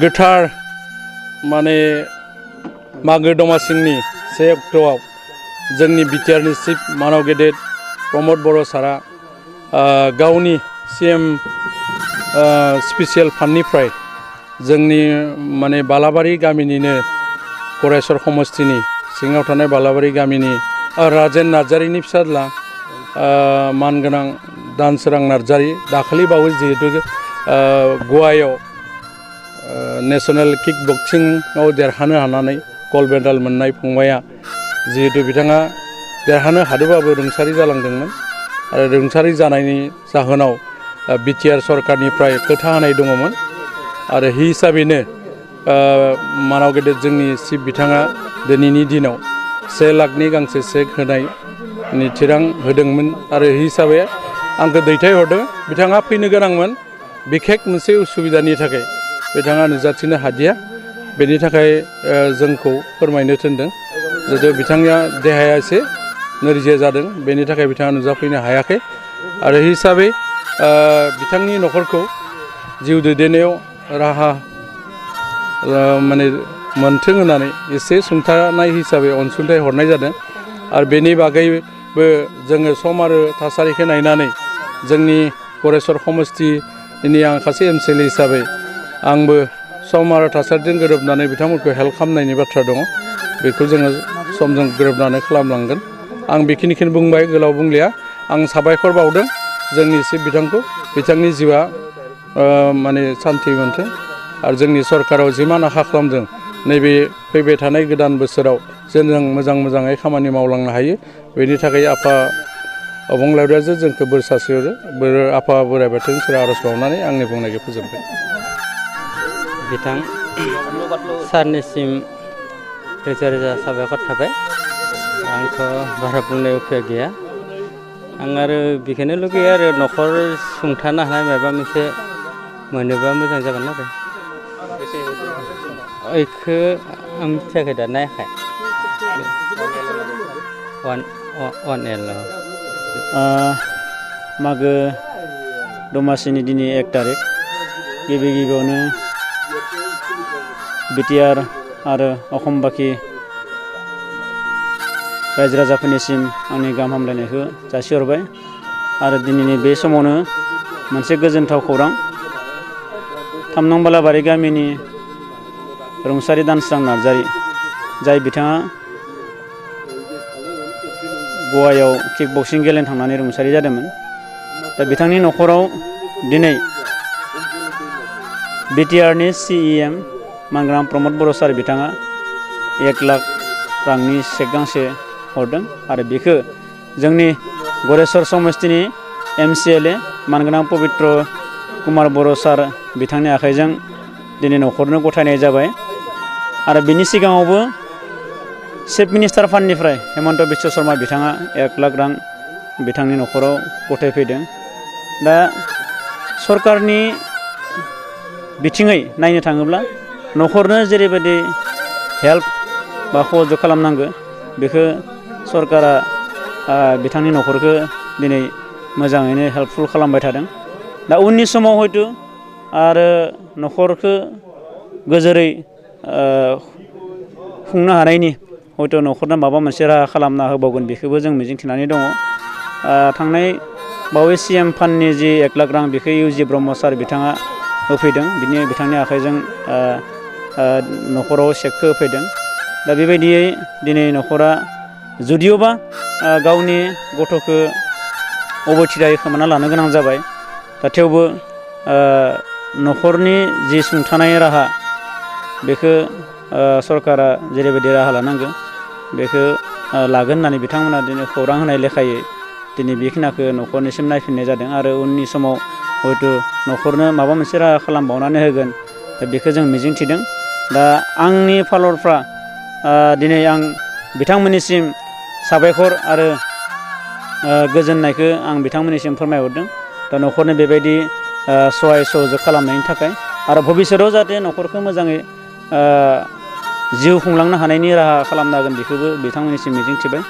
गोथार माने मागो दमासिनि 1 अक्ट'आव जोंनि बिटिआरनि चिफ मानव गेदेर प्रमद बर' सारा गावनि CM स्पेसियेल फान्डनिफ्राय जोंनि माने बालाबारि गामिनिनो गरेस्वर समस्तिनि सिङाव थानाय बालाबारि गामिनि राजेन नार्जारिनि फिसाज्ला मानगोनां दानसोरां नार्जारि दाखालि बावै जिहेतु गवायाव नेशनेल किक बक्सिंआव देरहानो हानानै गल्ड मेडेल मोननाय फंबाया जिहेतु बिथाङा देरहानो हादोंबाबो रुंसारि जालांदोंमोन आरो रुंसारि जानायनि जाहोनाव बिटिआर सरकारनिफ्राय खोथा होनाय दङमोन आरो हि हिसाबैनो मानव गेदेर जोंनि चिफ बिथाङा दिनैनि दिनाव 1 लाखनि गांसे चेक होनायनि थिरां होदोंमोन आरो हि हिसाबै आंखौ दैथायहरदों। बिथाङा फैनो गोनांमोन बिखेक मोनसे उसुबिदानि थाखाय बिथाङा नुजाथिनो हादिया बेनि थाखाय जोंखौ फोरमायनो थिनदों जिहेतु बिथांनिया देहाया एसे नोरजिया जादों बेनि थाखाय बिथाङा नुजाफैनो हायाखै आरो हिसाबै बिथांनि न'खरखौ जिउ दैदेननायाव राहा माने मोनथों होननानै एसे सुंथानाय हिसाबै अनसुंथाइ हरनाय जादों आरो बेनि बागैबो जोङो सम आरो थासारिखौ नायनानै जोंनि गरेस्वर समस्तिनि आं सासे MCL हिसाबै आंबो सम आरो थासारिजों गोरोबनानै बिथांमोनखौ हेल्प खालामनायनि बाथ्रा दङ बेखौ जोङो समजों गोरोबनानै खालामलांगोन। आं बेखिनिखौनो बुंबाय गोलाव बुंलिया आं साबायखर बावदों जोंनि चिफ बिथांखौ बिथांनि जिउआ माने सान्थि मोनथों आरो जोंनि सरकाराव जिमान आखा खालामदों नैबे फैबाय थानाय गोदान बोसोराव जों मोजाङै खामानि मावलांनो हायो बेनि थाखाय आफा अबंलावरियाजो जोंखौ बोर सारस्रिहरो आफा बोराइ बाथौनि सेराव आर'ज बावनानै आंनि बुंनायखौ फोजोबबाय। बिथां सारनिसिम रोजा रोजा साबायखर थाबाय। आंथ' बारा बुंनाय उफाय गैया आं आरो बेखौनो लुगैयो आरो न'खर सुंथानो हानाय माबा मोनसे मोनोबा मोजां जागोन आरो बेखौ आं मिथियाखै दा नायाखै 1L मागो दमासिनि दिनै 1 तारिख गिबियावनो बिटिआर आरो अखमबाखि रायजो राजाफोरनिसिम आंनि गाहाम हामलायनायखौ जासिहरबाय आरो दिनैनि बे समावनो मोनसे गोजोनथाव खौरां 3 नं बालाबारि गामिनि रुंसारि दानसोरां नार्जारि जाय बिथाङा गवायाव किक बक्सिं गेलेनो थांनानै रुंसारि जादोंमोन दा बिथांनि न'खराव दिनै बिटिआरनि CEM मानगोनां प्रमद बर' सार बिथाङा 1 लाख रांनि चेक गांसे हरदों आरो बेखौ जोंनि गरेस्वर समस्तिनि MCLA मानगोनां पबित्र कुमार बर' सार बिथांनि आखाइजों दिनै न'खरनो गथायनाय जाबाय आरो बिनि सिगाङावबो चिफ मिनिस्टार फान्डनिफ्राय हेमन्त बिश्व शर्मा बिथाङा 1 लाख रां बिथांनि न'खराव गथायफैदों। दा सरकारनि बिथिङै नायनो थाङोब्ला न'खरनो जेरैबायदि हेल्प बा सहयोग खालामनांगौ बेखौ सरकारा बिथांनि न'खरखौ दिनै मोजाङैनो हेल्पफुल खालामबाय थादों। दा उननि समाव हयथ' आरो न'खरखौ गोजोरै खुंनो हानायनि हयथ' न'खरनो माबा मोनसे राहा खालामना होबावगोन बेखौबो जों मिजिंथिनानै दङ। थांनाय बावै CM फान्डनि जि 1 लाख रां बेखौ UG ब्रह्म सार बिथाङा होफैदों बिथांनि आखाइजों न'खराव चेकखौ होफैदों। दा बेबायदियै दिनै न'खरा जुदियोबा गावनि गथ'खौ अबथिरायै खोमाना लानो गोनां जाबाय दा थेवबो न'खरनि जि सुंथानाय राहा बेखौ सरकारा जेरैबायदि राहा लानांगौ बेखौ लागोन होननानै बिथांमोना दिनै खौरां होनाय लेखायै दिनै बेखिनिखौ न'खरनिसिम नायफिननाय जादों आरो उननि समाव हयथ' न'खरनो माबा मोनसे राहा खालामबावनानै होगोन दा बेखौ जों मिजिंथिदों। दा आंनि फालरफ्रा दिनै आं बिथांमोननिसिम साबायखर आरो गोजोननायखौ आं बिथांमोननिसिम फोरमायहरदों दा न'खरनो बेबायदि सहाय सहयोग खालामनायनि थाखाय आरो भबिष्यताव जाहाथे न'खरखौ मोजाङै जिउ खुंलांनो हानायनि राहा खालामनो हागोन बेखौबो बिथांमोननिसिम मिजिंथिबाय।